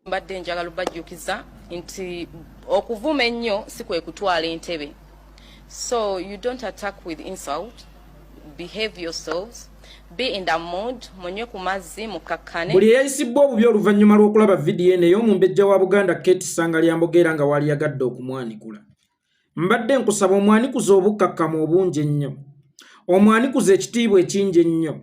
Mbadde njagala obajjukiza nti okuvuma ennyo si kwe kutwala entebe. So you don't attack with insult. Behave yourselves, be in the mood, munywe ku mazzi, mukakkane. Buli eyayisibbwa obubi oluvannyuma lw'okulaba vidiyo eno ey'omumbejja wa Buganda Kate Ssangalyambogo era nga waliyagadde okumwanikula, mbadde nkusaba omwanikuza obukkakkamu obungi ennyo, omwanikuza ekitiibwa ekingi ennyo,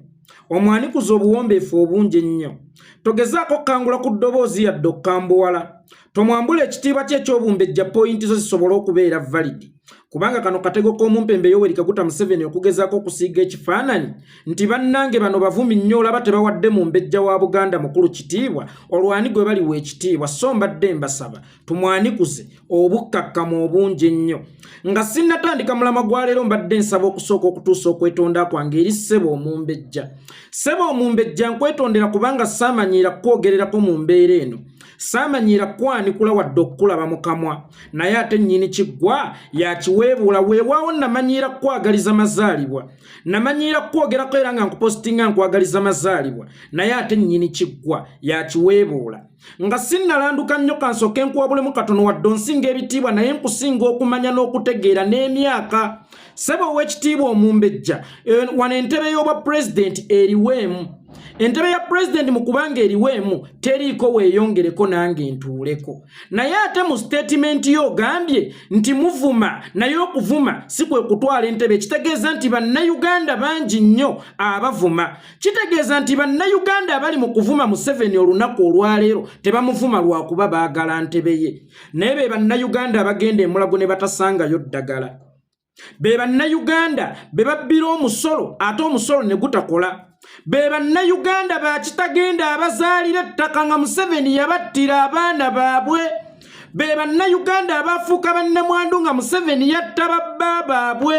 omwanikuza obuwombeefu obungi ennyo. Togezaako okukangula ku ddoboozi yadde okukambuwala. Tomwambula ekitiibwa kye ekyobumbejja, point zo zisobole okubeera valid, kubanga kano katego k'omumpembe Yoweri Kaguta Museveni okugezaako okusiiga ekifaananyi nti bannange bano bavumi nnyo, olaba tebawadde mumbejja wa Buganda mukulu kitiibwa, olwani gwe baliwa ekitiibwa? So mbadde mbasaba tumwanikuze obukkakkamu obungi ennyo. Nga sinnatandika mulamwa gwa leero, mbadde nsaba okusooka okutuusa okwetonda kwange eri ssebo omumbejja. Ssebo omumbejja, nkwetondera kubanga saamanyiira kukwogererako mu mbeera eno, saamanyiira kukwanikula wadde okukulaba mu kamwa, naye ate nnyini kiggwa yakiweebuula. Weewaawo namanyiira kukwagaliza mazaalibwa, namanyiira kukwogerako era nga nkupositinga nkwagaliza mazaalibwa, naye ate nnyini kiggwa yakiweebuula. Nga sinnalanduka nnyo, kansooke nkuwabulemu katono. Wadde onsinga ebitiibwa, naye nkusinga okumanya n'okutegeera n'emyaka. Ssebo ow'ekitiibwa omumbejja, wano entebe y'obwa pulezidenti eriweemu. Entebe ya pulezidenti mu kubanga eriweemu, teriiko weeyongereko nange ntuuleko. Naye ate mu statement yo ogambye nti muvuma, naye okuvuma si kwe kutwala entebe. Kitegeeza nti bannayuganda bangi nnyo abavuma. Kitegeeza nti bannayuganda abali mu kuvuma Museveni olunaku olwaleero tebamuvuma lwakuba baagala ntebe ye, naye be bannayuganda abagenda emulago ne batasangayo ddagala, be bannayuganda be babbira omusolo ate omusolo ne gutakola, be bannayuganda bakitagenda abazaalira ettaka nga Museveni yabattira abaana baabwe, be bannayuganda abafuuka bannamwandu nga Museveni yatta babba baabwe,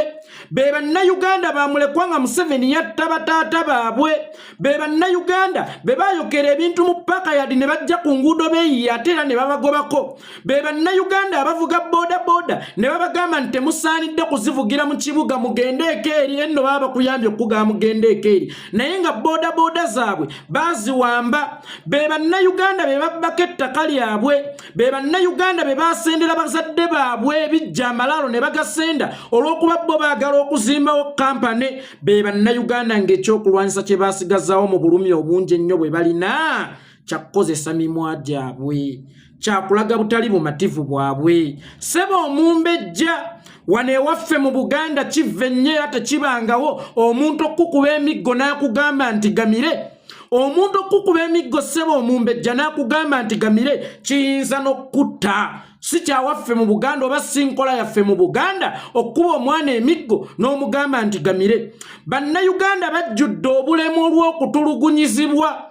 be bannayuganda bamulekwa nga Museveni yatta bataata baabwe, be bannayuganda be baayokera ebintu mu pakayadi ne bajja ku nguudo beeyiye ate era ne babagobako, be bannayuganda abavuga boodabooda ne babagamba nti temusaanidde kuzivugira mu kibuga, mugende ekeeri enno. Baba bakuyambye okukugamba mugende ekeeri, naye nga boodabooda zaabwe baaziwamba. Be bannayuganda be babbako ettaka lyabwe, be bannayuganda be basendera bazadde baabwe ebijja amalaalo ne bagasenda olw'okuba bo baagala okuzimbawo kampane, be bannayuganda ng'ekyokulwanyisa kye baasigazaawo mu bulumi obungi ennyo bwe balina kyakukozesa mimwa gyabwe, kyakulaga butali bumativu bwabwe. Ssebo omumbejja, wano ewaffe mu Buganda kiva ennyo era tekibangawo omuntu okukuba emiggo n'akugamba nti gamire. Omuntu okukuba emiggo, ssebo omumbejja, n'akugamba nti gamire, kiyinza n'okutta. Si kyawaffe mu Buganda oba si nkola yaffe mu Buganda okukuba omwana emiggo n'omugamba nti gamire. Bannayuganda bajjudde obulemu olw'okutulugunyizibwa.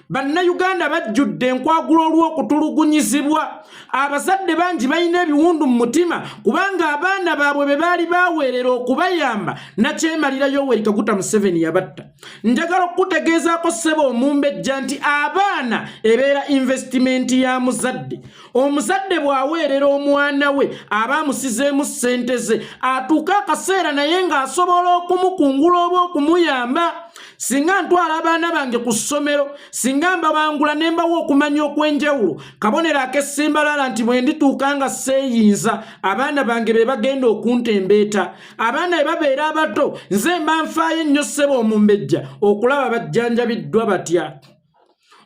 Bannayuganda bajjudde enkwagula olw'okutulugunyizibwa. Abazadde bangi balina ebiwundu mu mutima kubanga abaana baabwe be baali baweerera okubayamba, nakyemalira Yoweri Kaguta Museveni yabatta. Njagala okukutegeezaako, ssebo omumbejja, nti abaana ebeera investment ya muzadde. Omuzadde bw'aweerera omwana we, aba amusizeemu ssente ze, atuuke akaseera naye ng'asobola okumukungula oba okumuyamba. Singa ntwala abaana bange ku ssomero, singa mbabangula ne mbawa okumanya okw'enjawulo, kabonero ak'essimbalala nti bwe ndituuka nga seeyinza, abaana bange be bagenda okuntembeeta. Abaana bwe babeera abato, nze mba nfaayo ennyo, ssebo omumbejja, okulaba bajjanjabiddwa batya,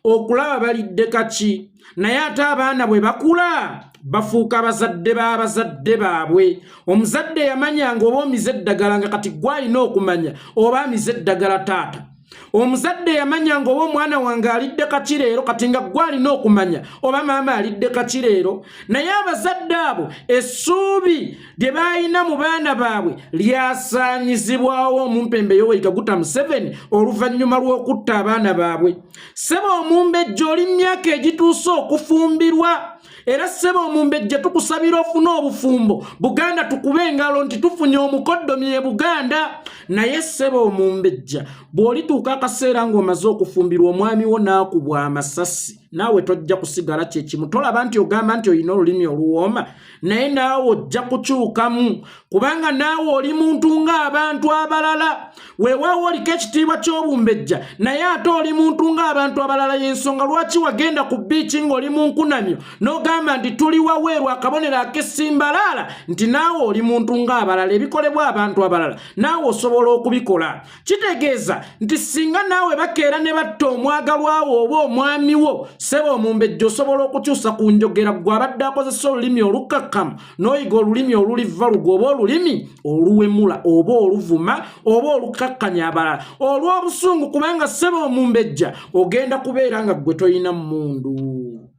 okulaba balidde kaki. Naye ate abaana bwe bakula, bafuuka bazadde b'abazadde baabwe. Omuzadde yamanyanga oba omize eddagala, nga kati gwalina okumanya oba amize eddagala taata. Omuzadde yamanya nga oba omwana wange alidde kaki leero, kati nga gwalina okumanya oba maama alidde kaki leero. Naye abazadde abo essuubi lye baalina mu baana baabwe lyasaanyizibwawo omumpembe Yoweri Kaguta Museveni oluvannyuma lw'okutta abaana baabwe. Ssebo omumbejja, oli myaka egituuse okufumbirwa, era ssebo omumbejja, tukusabira ofune obufumbo, Buganda tukube engalo nti tufunye omukoddomi e Buganda. Naye ssebo omumbejja, bw'olituuka akaseera ng'omaze okufumbirwa, omwami wo n'akubwa amasasi. Naawe tojja kusigala kyekimu. Tolaba nti ogamba nti olina olulimi oluwooma, naye naawe ojja kukyukamu, kubanga naawe oli muntu ng'abantu abalala. Weewaawo oliko ekitiibwa ky'obumbejja, naye ate oli muntu ng'abantu abalala. Y'ensonga lwaki wagenda ku bbiiki ng'oli mu nkunamyo n'ogamba nti tuli waweeru, akabonero ak'essimbalaala, nti naawe oli muntu ng'abalala. Ebikolebwa abantu abalala naawe osobola okubikola. Kitegeeza nti singa naawe bakeera ne batta omwagalwawo oba omwami wo, ssebo omumbejja, osobola okukyusa ku njogera. Gwe abadde akozesa olulimi olukkakkamu, n'oyiga olulimi oluliva lugo, oba olulimi oluwemula, oba oluvuma, oba olukakkanya abalala olw'obusungu, kubanga, ssebo omumbejja, ogenda kubeera nga ggwe toyina mmundu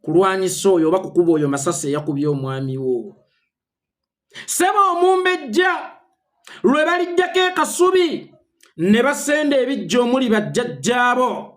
kulwanyisa oyo oba kukuba oyo masasi eyakubye omwami wo. Ssebo omumbejja, lwe balijjako ekasubi ne basenda ebijja omuli bajjajjaabo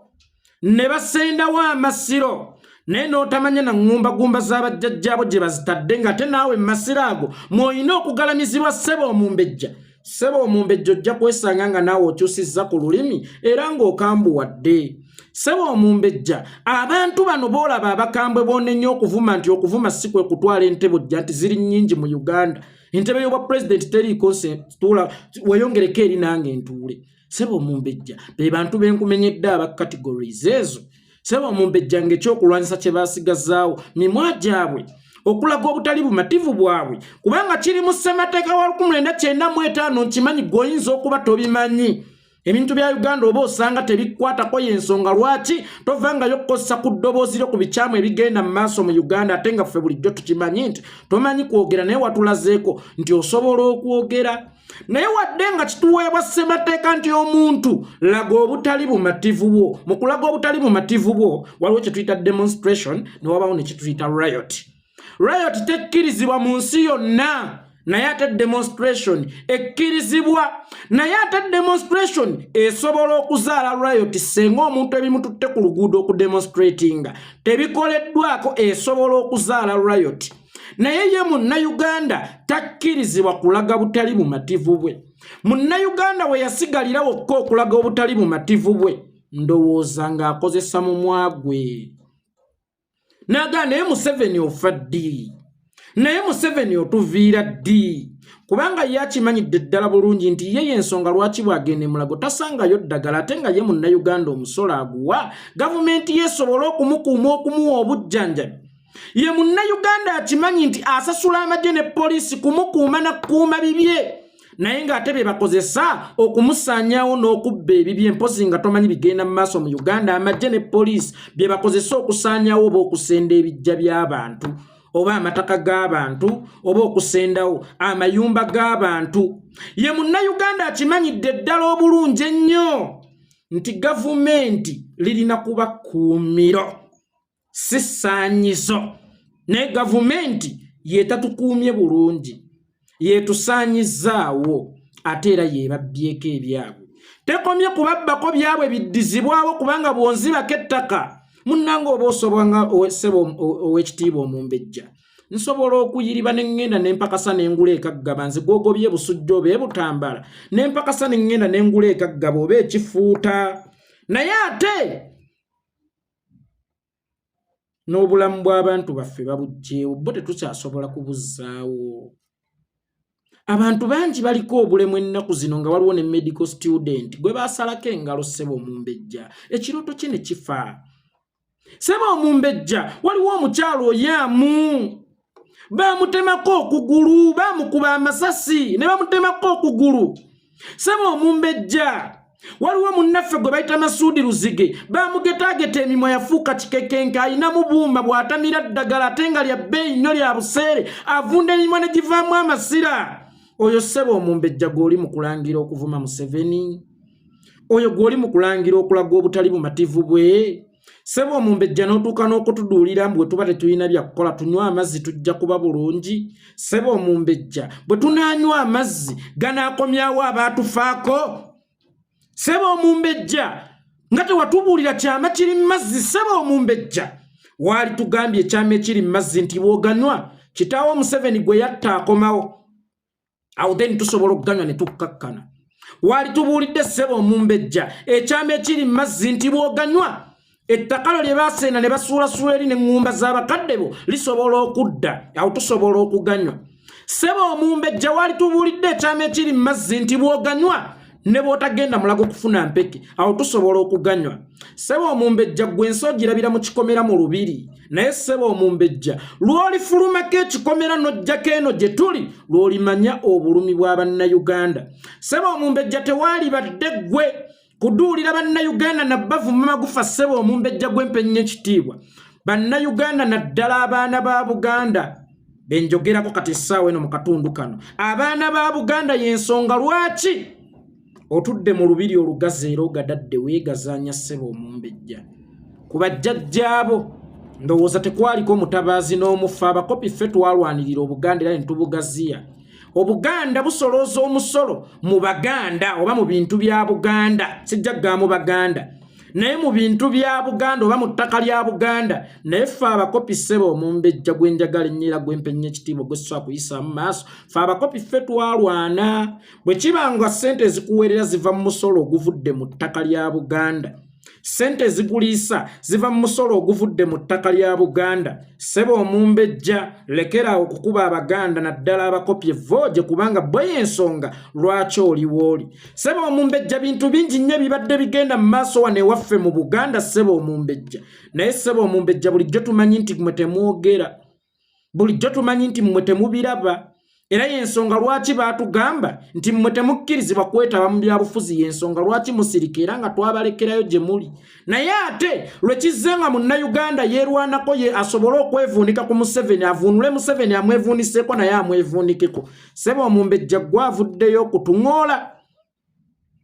ne basendawo amasiro, naye n'otamanya na ŋŋumbagumba z'abajjajjaabo gye bazitadde, ng'ate naawe mu masiro ago mw'olina okugalamizibwa. Ssebo omumbejja, ssebo omumbejja, ojja kwesanga nga naawe okyusizza ku lulimi era ng'okambuwadde. Ssebo omumbejja, abantu bano boolaba abakambwe boonenya okuvuma nti okuvuma si kwe kutwala entebe, ojja nti ziri nnyingi mu Uganda. Entebe y'obwa pulezidenti teriiko, tuula weyongereko eri nange ntuule. Ssebo omumbejja, be bantu benkumenyedde aba categories ezo. Ssebo omumbejja, ng'ekyokulwanyisa kye baasigazaawo mimwa gyabwe okulaga obutali bumativu bwabwe, kubanga kiri mu ssemateeka wa 1995. Nkimanyi gweoyinza okuba tobimanyi ebintu bya Uganda, oba osanga tebikwatako, yensonga lwaki tovangayo okukozesa ku ddoboozi lyo ku bikyamu ebigenda mu maaso mu Uganda, ate nga ffe bulijjo tukimanyi nti tomanyi kwogera, naye watulazeeko nti osobola okwogera. Naye wadde nga kituweebwa ssemateeka nti omuntu laga obutali bumativu bwo, mu kulaga obutali bumativu bwo waliwo kye tuyita demonstration, ne wabawo ne kyetuyita riot. Riot tekkirizibwa mu nsi yonna, naye ate demonstration ekkirizibwa. Naye ate demonstration esobola okuzaala riot senga omuntu ebimututte ku luguudo okudemonstratinga tebikoleddwako, esobola okuzaala riot. Naye ye Munnayuganda takkirizibwa kulaga butali bumativu bwe. Munnayuganda we yasigalira wokka okulaga obutali bumativu bwe, ndowooza ng'akozesa mumwa gwe n'agaa, "Naye Museveni ofa ddi? Naye Museveni otuviira ddi?" Kubanga ye akimanyidde ddala bulungi nti ye yensonga lwaki bw'agenda emulago tasangayo ddagala, ate nga ye Munnayuganda omusolo aguwa gavumenti yeesobole okumukuuma, okumuwa obujjanjabi. Ye Munnayuganda akimanyi nti asasula amagye ne poliisi kumukuuma na kukuuma bibye, naye ng'ate bye bakozesa okumusaanyaawo n'okubba ebibye. Mpozi nga tomanyi bigenda mu maaso mu Uganda, amagye ne poliisi bye bakozesa okusaanyaawo oba okusenda ebijja by'abantu, oba amataka g'abantu, oba okusendawo amayumba g'abantu. Ye Munnayuganda akimanyidde ddala obulungi ennyo nti gavumenti lirina kuba kkuumiro, si ssaanyizo, naye gavumenti yetatukuumye bulungi, yetusaanyizaawo, ate era yebabbyeko ebyabwe. Tekomye kubabbako byabwe biddizibwawo, kubanga bw'onzibako ettaka, munnanga, oba osobwanga, ssebo ow'ekitiibwa omumbejja, nsobola okuyiriba ne ŋŋenda ne mpakasa ne ngula ekaggaba. Nze gwogobye Busujja oba ebutambala, ne mpakasa ne ŋŋenda ne ngula ekaggaba oba ekifuuta, naye ate n'obulamu bw'abantu baffe babuggyeewo, bo tetukyasobola kubuzzaawo. Abantu bangi baliko obulemu ennaku zino, nga waliwo ne medical student gwe baasalako engalo. Ssebo omumbejja, ekirooto kye ne kifa. Ssebo omumbejja, waliwo omukyalo oyaamu baamutemako okugulu, baamukuba amasasi ne bamutemako okugulu. Ssebo omumbejja, waliwo munnaffe gwe bayita Masuudi Luzige, baamugetaageta emimwa, yafuuka kikekenke, ayinamu buuma bw'atamira ddagala, ate nga lya bbeeyi nnyo, lya buseere, avunda emimwa ne givaamu amasira. Oyo, ssebo omumbejja, gw'oli mu kulangira okuvuma Museveni, oyo gw'oli mu kulangira okulaga obutali bumativu bwe. Ssebo omumbejja, n'otuuka n'okutuduulira mbu bwe tuba tetulina byakukola tunywe amazzi, tujja kuba bulungi. Ssebo omumbejja, bwe tunaanywa amazzi ganaakomyawo abaatufaako? Ssebo omumbejja, nga tewatubuulira kyama kiri mu mazzi. Ssebo omumbejja, waali tugambye ekyama ekiri mu mazzi nti bw'oganywa kitaawo Museveni gwe yatta akomawo, awo then tusobola okuganywa ne tukkakkana. Waali tubuulidde, ssebo omumbejja, ekyama ekiri mu mazzi nti bw'oganywa Ettakalo lye baseena ne basuulasuula eri n'eŋŋumba z'abakadde bo lisobola okudda, awo tusobola okuganywa. Ssebo omumbejja, waali tubuulidde ekyama ekiri mu mazzi nti bw'oganywa ne bw'otagenda mulago kufuna mpeke, awo tusobola okuganywa. Ssebo omumbejja, ggwe ensi ogirabira mu kikomera mu lubiri, naye ssebo omumbejja, lw'olifulumako ekikomera n'ojjako eno gye tuli, lw'olimanya obulumi bwa Bannayuganda. Ssebo omumbejja, tewaalibadde ggwe kuduulira Bannayuganda nabbavuma magufa. Ssebo omumbejja, gw'empennya ekitiibwa, Bannayuganda, naddala abaana ba Buganda benjogerako kati essaawa eno mu katundu kano, abaana ba Buganda, y'ensonga lwaki otudde mu lubiri olugazi era ogadadde weegazaanya. Ssebo omumbejja, ku bajjajjaabo ndowooza tekwaliko omutabaazi n'omufa. Abakopi ffe twalwanirira Obuganda era ne tubugaziya. Obuganda busolooza omusolo mu Baganda oba mu bintu bya Buganda, sijja kugamba mu Baganda, naye mu bintu bya Buganda oba mu ttaka lya Buganda. Naye ffe abakopi, ssebo omumbejja, gwenjagala ennyo era gwempennya ekitiibwa, gwe kuyisaamu maaso, ffe abakopi ffe twalwana. Bwe kiba nga ssente ezikuweerera ziva mu musolo oguvudde mu ttaka lya Buganda, ssente ezikuliisa ziva mu musolo oguvudde mu ttaka lya Buganda, ssebo omumbejja, lekeraawo okukuba Abaganda, naddala abakopi, evooje, kubanga bwe y'ensonga lwaki oliwo oli. Ssebo omumbejja, bintu bingi nnyo ebibadde bigenda mu maaso wano ewaffe mu Buganda, ssebo omumbejja. Naye ssebo omumbejja, bulijjo tumanyi nti mmwe temwogera, bulijjo tumanyi nti mmwe temubiraba, era yensonga lwaki baatugamba nti mmwe temukkirizibwa kwetaba mu byabufuzi, yensonga lwaki musirika era nga twabalekerayo gye muli. Naye ate lwe kizze nga Munnayuganda yeerwanako ye asobole okwevuunika ku Museveni, avuunule Museveni amwevuuniseeko naye amwevuunikeko, ssebo omumbejja, gwe avuddeyo okutuŋoola.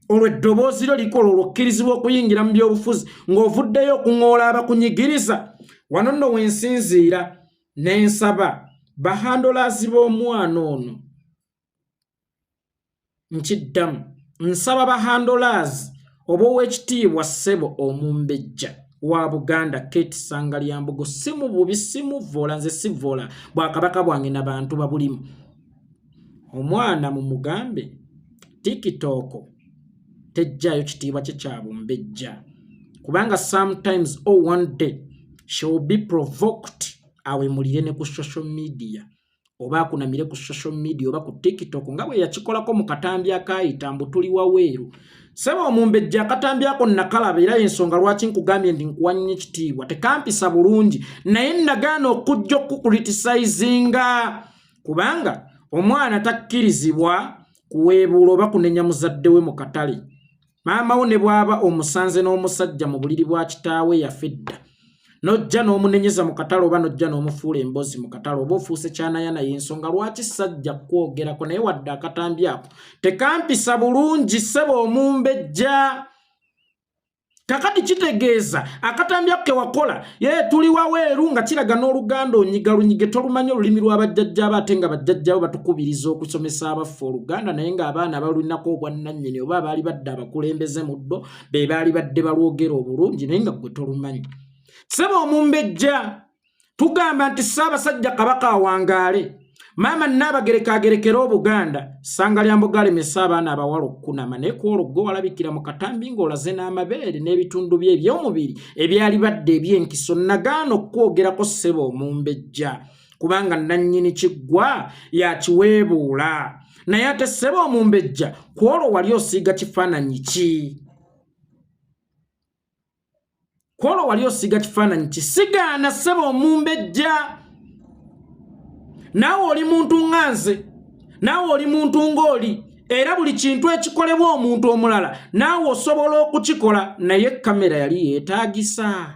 Olwo eddoboozi lyo likola olwokkirizibwa okuyingira mu byobufuzi ng'ovuddeyo okuŋoola abakunyigiriza. Wano nno wensinziira n'ensaba bahandlers b'omwana ono. Nkiddamu, nsaba bahandlers oba ow'ekitiibwa ssebo omumbejja wa Buganda Kate Ssangalyambogo. Si mu bubi, si muvoola, nze sivoola bwakabaka bwange na bantu babulimu. Omwana mumugambe TikTok tejjaayo kitiibwa kye kya bumbejja, kubanga sometimes or one day she will be provoked awemulire ne ku social media oba akunamire ku social media oba ku TikTok, nga bwe yakikolako mu katambi akaayita mbu tuli waweeru. Ssebo omumbejja, akatambi ako nakalaba, era ensonga lwaki nkugambye nti nkuwa nnyo ekitiibwa, tekampisa bulungi, naye nagaana okujja okukucriticizinga, kubanga omwana takkirizibwa kuweebuula oba kunenya muzadde we mu katale. Maama wo ne bw'aba omusanze n'omusajja mu buliri bwa kitaawe yafa edda, n'ojja n'omunenyeza mu katale oba n'ojja n'omufuula emboozi mu katale, oba ofuuse kyanayana. Y'ensonga lwaki sajja kwogerako, naye wadde akatambi ako tekampisa bulungi, ssebo omumbejja. Kakati kitegeeza akatambi ako kewakola ye tuli waweeru, nga kiraga n'Oluganda onyiga lunyige, tolumanyi olulimi lw'abajjajjaabo, ate nga bajjajjaabo batukubiriza okusomesa abaffe Oluganda, naye ng'abaana balulinako obwannannyini oba abaali badde abakulembeze mu ddo be baali badde balwogera obulungi, naye nga ggwe tolumanyi. Ssebo omumbejja, tugamba nti Ssaabasajja Kabaka awangaale, maama Nnaabagereka agerekere Obuganda. Ssangalyambogo alemesa abaana abawala okukunama, naye ku olwo gwe walabikira mu katambi ng'olaze n'amabeere n'ebitundu bye eby'omubiri ebyali badde eby'enkiso. Nagaana okukwogerako, ssebo omumbejja, kubanga nannyini kiggwa yakiweebuula. Naye ate ssebo omumbejja, ku olwo wali osiiga kifaananyi ki? Kwolwo wali osiiga kifaananyi ki? Sigaana, ssebo omumbejja, naawe oli muntu nga nze, naawe oli muntu ng'oli, era buli kintu ekikolebwa omuntu omulala naawe osobola okukikola. Naye kamera yali yeetaagisa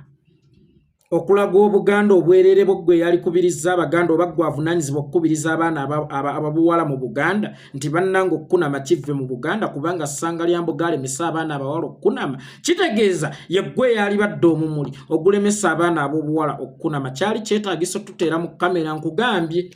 okulaga Obuganda obwerere bwo? Gwe yalikubiriza Abaganda oba gwe avunaanyizibwa okukubiriza abaana ababuwala mu Buganda nti bannanga okukunama kivve mu Buganda, kubanga Ssangalyambogo alemesa abaana abawala okukunama, kitegeeza ye ggwe yalibadde omumuli ogulemesa abaana ab'obuwala okukunama. Kyali kyetaagisa otuteera mu kamera? Nkugambye,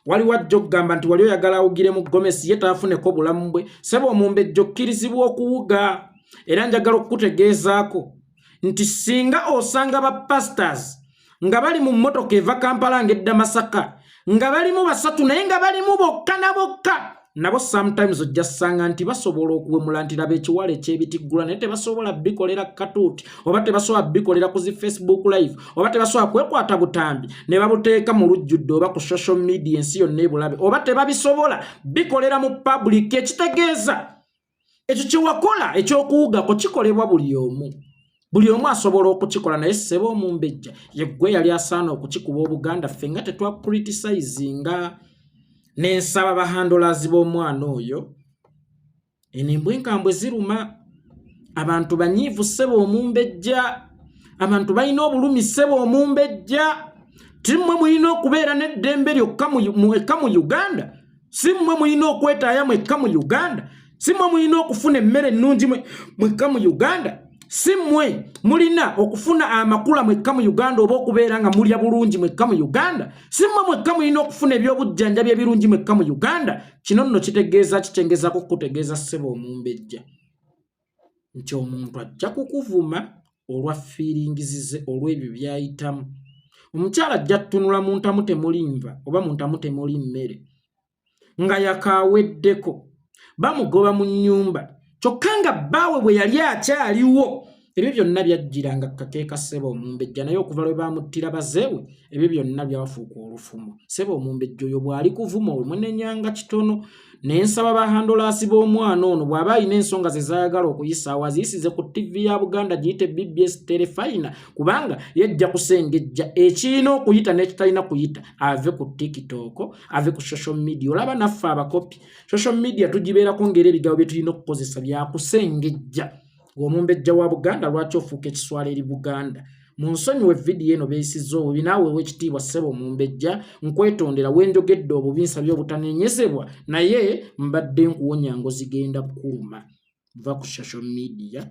waliwo ajja okugamba nti wali oyagala awugire mu gomesi, ye taafuneko bulamu bwe. Sebo omumbejja, okkirizibwa okuwuga, era njagala okukutegeezaako nti singa osanga ba pastors nga bali mu mmotoka eva Kampala ng'edda Masaka, nga balimu basatu, naye nga balimu bokka na bokka. Nabo sometimes ojja ssanga nti basobola okuwemula nti laba ekiwala ekyebitiggula, naye tebasobola bikolera katuuti, oba tebasobola bikolera ku zi Facebook Live, oba tebasobola kwekwata butambi ne babuteeka mu lujjudde oba ku social media ensi yonna ebulabe, oba tebabisobola bikolera mu public. Ekitegeeza ekyo kyewakola ekyokuwugako kikolebwa buli omu, buli omu asobola okukikola. Naye ssebo omumbejja, yeggwe yali asaana okukikuba Obuganda ffe nga tetwacriticinga. Nensaba bahandlers b'omwana oyo, eno embwa enkambwe ziruma abantu banyiivu. Ssebo omumbejja, abantu balina obulumi. Ssebo omumbejja, timmwe mulina okubeera n'eddembe lyokka mwekka mu Uganda? Si mmwe mulina okwetaaya mwekka mu Uganda? Si mmwe mulina okufuna emmere ennungi mwekka mu Uganda? Si mmwe mulina okufuna amakula mwekka mu Uganda, oba okubeera nga mulya bulungi mwekka mu Uganda? Si mmwe mwekka mulina okufuna ebyobujjanjabi ebirungi mwekka mu Uganda? Kino nno kitegeeza kikyengezako kukutegeeza, ssebo omumbejja, nti omuntu ajja kukuvuma olwa feelings ze, olw'ebyo byayitamu. Omukyala ajja ttunula mu ntamu temuli nva, oba mu ntamu temuli mmere, nga yakaaweddeko, bamugoba mu nnyumba, kyokka nga bbaawe bwe yali akyaliwo ebyo byonna byajjiranga kakeeka. Ssebo omumbejja, naye okuva lwe bamuttira bazeewe, ebyo byonna byafuuka olufumo. Ssebo omumbejja, oyo bw'ali kuvuma omunenyanga kitono. Naye nsaba bahandlers b'omwana ono, bw'aba alina ensonga ze zaayagala okuyisaawo, aziyisize ku TV ya Buganda, giyite BBS Terefayina, kubanga yajja kusengejja ekirina okuyita n'ekitalina kuyita. Ave ku TikTok, ave ku social media. Olaba naffe abakopi social media tugibeerako, ng'era ebigambo bye tulina okukozesa byakusengejja. Omumbejja wa Buganda, lwaki ofuuka ekiswala eri Buganda? Mu nsonyiwe vidiyo eno beeyisizza obubi. Naawe ow'ekitiibwa ssebo omumbejja, nkwetondera wenjogedde obubi, nsabye obutanenyezebwa, naye mbadde nkuwonya ngo zigenda kukuluma. Va ku social media.